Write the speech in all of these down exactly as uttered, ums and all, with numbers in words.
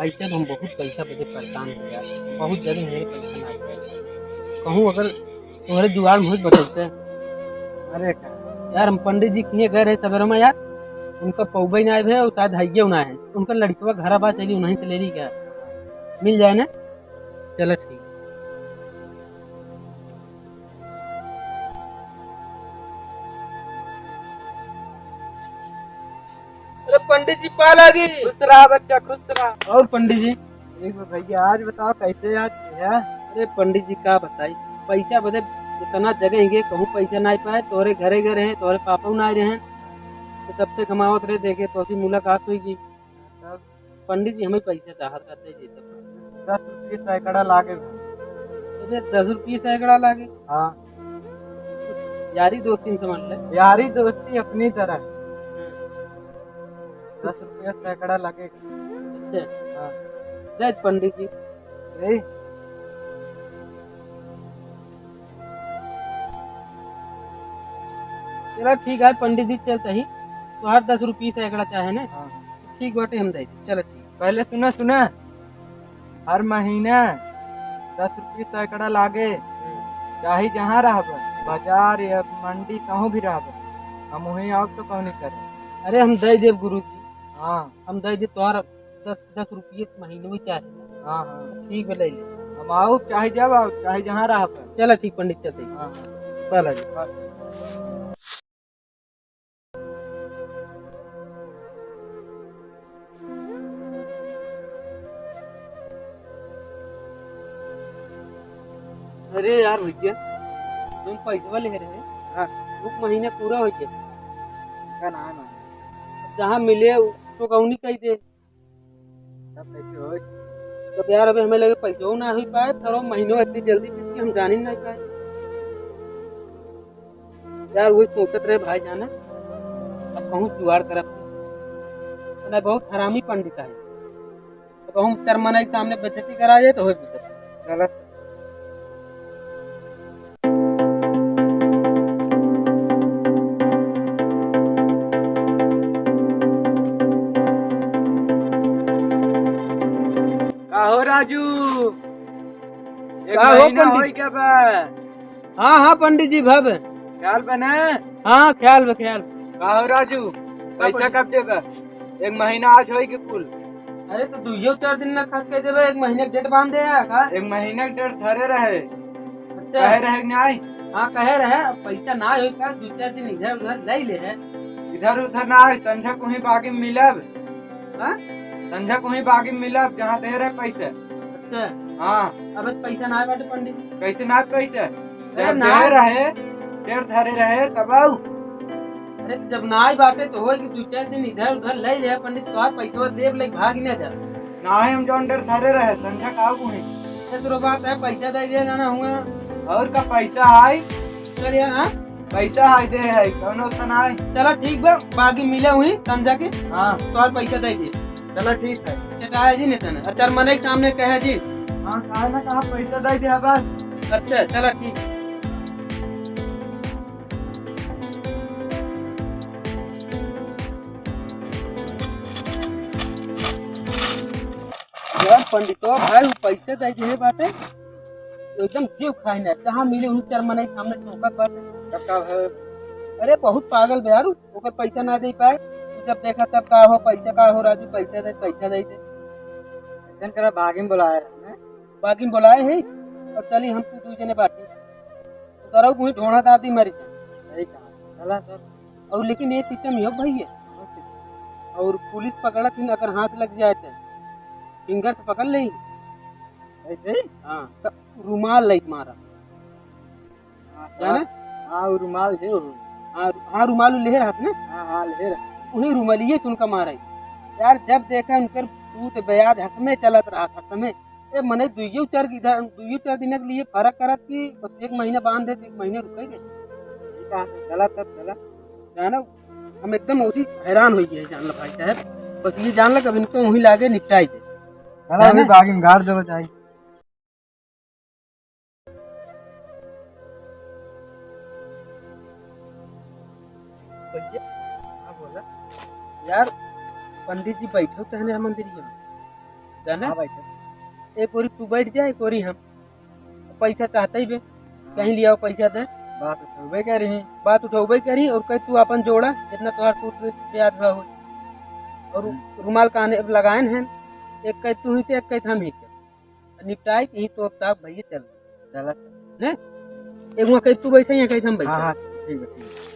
ऐसे तो हम बहुत पैसा बदे परेशान हो यार, बहुत जगह मेरे पैसा ना आए। कहूँ अगर तुम्हारे जुगाड़ में होई बतौते। अरे का? यार, हम पंडित जी किए गए रहे सवेरे में यार, उनका पौबे ना आए भे, शायद हइये ना है। उनका लड़कवा घरा बा, चली उन्हीं से ले ली क्या, मिल जाए ना। चलो ठीक। अरे पंडित जी, पाँव लागी। खुश रहा बच्चा, खुश रहा। और पंडित जी? ठीक बा भैया, आज बताओ कैसे याद किया? अरे पंडित जी का बताई, पैसा बदे इतना जगह ही गए, कहूँ पैसा ना पाए, तोहरे घरे गए रहे, तोहरे पापा ना आए रहे, तो तब से कमावत रहे, देखे तोसी मुलाकात हुई गई। तब पंडित जी, हमें पैसा चाहत रहते जी, तब दस रुपये सैकड़ा लागे। अरे, दस रुपये सैकड़ा लागे? हाँ। यारी दोस्ती में समझ ले। यारी दोस्ती अपनी तरह। दस रुपये सैकड़ा लागे। अच्छा। हाँ। जय पंडित जी। ए? चला ठीक है पंडित जी, चल सही, तोहार दस रुपये सैकड़ा चाहे ना? हाँ। ठीक बाटे, हम दे दी। चला ठीक। पहले सुना, सुना, हर महीना दस रुपये सैकड़ा लागे, चाहे जहाँ रहबे, बाजार या मंडी, कहूँ भी रहबे, हम वहीं आओ तो कहूँ नहीं करे। अरे हम दे देब गुरु जी। हाँ। हम दे देब तोहार दस, दस रुपये महीने में चाहे। हाँ, हाँ। ठीक बा, ले ले। हम आओ, चाहे जब आओ, चाहे जहाँ रहबे। चला ठीक पंडित, चलते हैं। हाँ, हाँ। चला जी। हाँ। अरे यार भैया, तुम पैसवा ले रहे, हाँ। एक महीना पूरा हो गया। का नाम है? जहाँ मिले, उ तो कौनी कही दे। तब कैसे होई? तब यार, अबे हमें लगे पैसो ना हुई पाए, फिर वो महीनों इतनी जल्दी बीत के हम जान ही नहीं पाए। यार, वही सोचत रहे भाई जाना, अब कहूँ जुगाड़ करब। नहीं, बहुत हरामी पंडित है। अब कहूँ चरमना के सामने बेइज्जती करा जाए तो हो भी सकता। गलत। का हो राजू, एक का हो महीना पंडित? होई गया बा। हाँ, हाँ, पंडित जी, भव। ख्याल बा ना? हाँ, ख्याल बा, ख्याल बा। का हो राजू, पैसा कब देबा? एक महीना आज होई के कुल। अरे, तो दुइयो चार दिन ना खर्च कर देबे, एक महीने के डेट बांध दे यार, का? एक महीने के डेट धरे रहे। अच्छा। कहे रहे कि नहीं? हाँ, कहे रहे, अब पैसा ना होई का, दो चार दिन इधर उधर ले ले है। इधर उधर ना आए, संझा को ही बागी में मिलब। हाँ? संझा को ही बागी में मिलब, जहाँ दे रहे पैसे। अच्छा। हाँ। अब पैसा ना बाटे पंडित जी। कैसे ना पैसे? अरे जब ना। दे रहे, डेट धरे रहे, तब आऊ। अरे तो जब ना आई बाटे तो होई कि दो चार दिन इधर उधर ले ले पंडित, तोहार पैसवा देब ले भाग ही ना जा। ना ही हम जौन डेट धरे रहे, संझा का आऊ ही। ये तो बात है, पैसा दे दिया जाना हुआ। और का पैसा आई? चल यार, हाँ? पैसा आई दे है, कौनो तो ना आई। चला ठीक बा, बागी मिले हुई संझा के। हाँ। तोहार पैसा दे दे। चला ठीक है। चटाया जी नहीं तने। अच्छा, मने के सामने कहे जी। हाँ, कहा ना कहा पैसा दे दिया बस। अच्छा, चला ठीक। यार पंडितो भाई, वो पैसे दे दिए बाटे, एकदम जीव खाए ना, जहाँ मिले उन्हीं चार मनई सामने ठोकत बाटे। तब का है? अरे बहुत पागल बे यार, ओकर पैसा ना दे पाए, जब देखा तब का हो, पैसा का हो राजू, पैसा दे, पैसा दे दे। ऐसन करा, बागी में बुलाए रहे हैं। बागी में बुलाए है, और चली हम तू दू जने बाटी। तो करो कोई ढोना दादी मरी जाए। सही कहा। चला सर। और लेकिन ये सिस्टम ये भैया, और पुलिस पकड़त ही अगर हाथ लग जाए तो फिंगर से पकड़ ले। ऐसे? हाँ, तो रुमाल लाइट मारा। हाँ, जाने? हाँ, वो रुमाल है वो। हाँ, हाँ, रुमाल ले रहत ना? हाँ, हाँ, ले रहत। वही रुमालिये से उनका मारा है। यार, जब देखा उनकर सूत ब्याज हक में चलत रहा था समय। ए, मने दुइयो चार इधर, दुइयो चार दिन के लिए फर्क करत कि बस एक महीना बांध दे, एक महीना रुके के। ये का गलत है, गलत। जाना, हम एकदम ओदी हैरान हो गए, जान ला भाई साहब। बस ये जान ला कि अब इनको वहीं लागे निपटाई दे। चला, जाना? अभी बागी में गाड़ देवे जाई। भैया, हाँ बोला। यार, पंडित जी बैठो तो है ना मंदिर में। जाने? हाँ भाई साहब। एक ओरी तू बैठ जा, एक ओरी हम। पैसा चाहते ही बे, कहीं लियाओ पैसा दे। बात उठौबे करी। बात उठौबे करी और कह तू अपन जोड़ा, जितना तोहार सूद ब्याज भा हो। और हम्म। रुमाल काने लगाएन हैं, एक कह तू ही के, एक कह हम ही के। निपटाए के ही तो अब ताक भैया चल। चला। ने? एक वहाँ कह तू बैठे, यहाँ कह हम बैठे। हाँ, हाँ, ठीक है, ठीक है।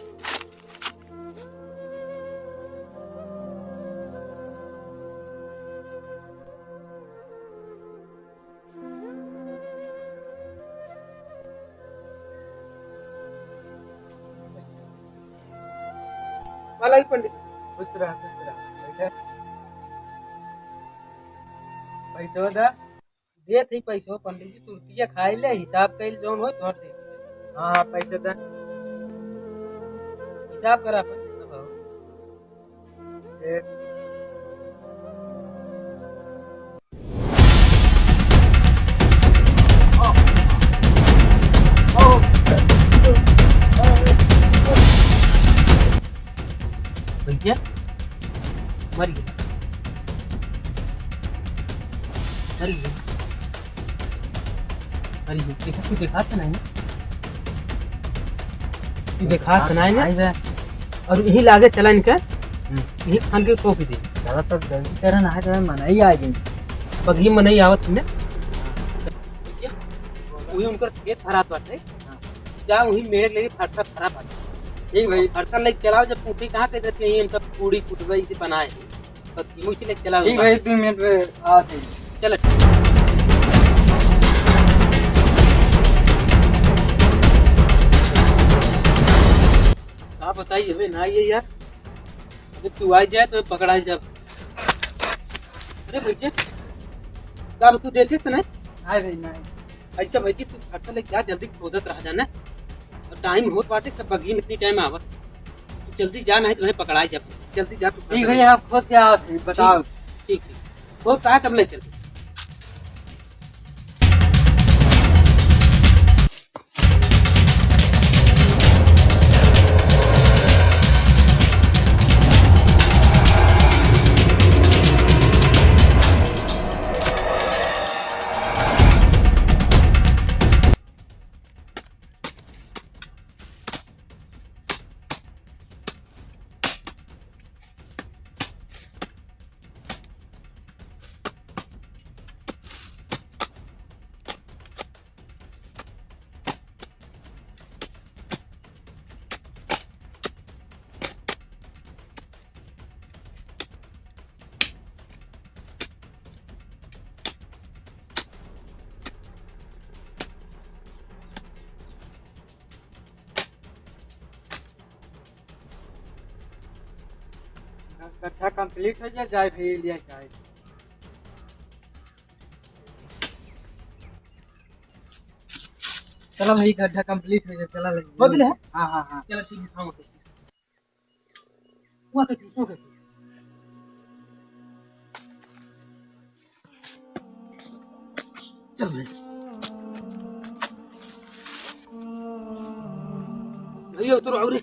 वाला ही पंडित। खुश रह, खुश रह। बैठे। पैसो दा। देत ही पैसो, पंडित जी, तुरतिया खाई ले, हिसाब कइल जौन होई, तोहर दे। हाँ, हाँ, पैसे दा। हिसाब करा अपन, कितना भाव? एक। भैया, मर गया। मर गया। अरे, ये देखा, तू देखा था नहीं? तू देखा था नहीं ना? और यही लागे चला इनका, हम्म। यही खान के टोपी दे। चला, तब जल्दी करा ना, तो मनई आ गई। पगली मनई आवत हमें। वही उनकर खेत भरात बाटे। हाँ। जा वही मेरे लगे फटका भरा बाटे। ठीक भाई। फटका लेके चलाओ, जब पूछे कहाँ के देते हैं, इनका पूड़ी कुटबा इसे बनाए। बस ये मुझे लेके चलाओ। ठीक भाई, दो मिनट में आते हैं। चलो। का बताई हमें ना ये यार, अबे तू आ जाए तो पकड़ा जाए। अरे भैया, का तू देखे तो नहीं? हाँ भाई, नहीं। अच्छा भाई जी, तू फटका लेके जा, जल्दी खोदत रह जाना। और टाइम होत बाटे, सब बगी में इतनी टाइम आवत। तू जल्दी जा, नहीं तो वहीं पकड़ाई जा। जल्दी जा तू ठीक फटका भैया, लेके। आप खोद के आओ, बताओ। ठीक, ठीक, ठीक। खोद कहाँ तब ले चल। गड्ढा complete हो जाए, जाए भाई, लिया जाए। चलो भाई, गड्ढा complete हो जाए, चला लगे। बदले है? हाँ, हाँ, हाँ। चलो ठीक है, खाओ तो। हुआ तो ठीक, हो गया। चल भाई। भैया, उतरो, आओ रे।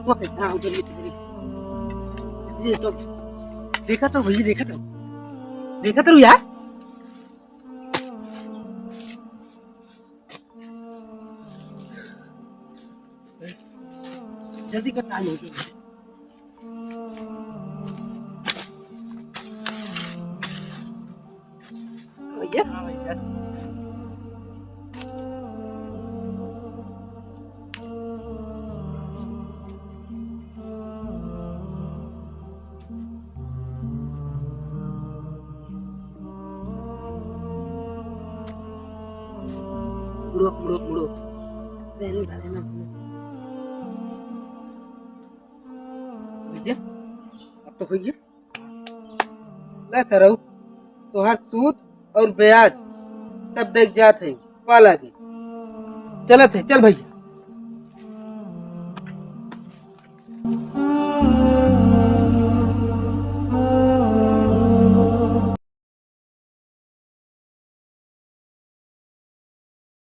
वो कैसा उधर, ये तो, ये तो देखा तो भैया, देखा तो, देखा तो यार। जल्दी कर, टाइम हो गया। भैया। हाँ भैया। मुड़ो, मुड़ो, मुड़ो। रहने दो, रहने दो। भैया, अब तो हो गया। ले सरऊ, तोहार सूद और ब्याज सब देख जात है, पा लागी। चलत है, चल भैया।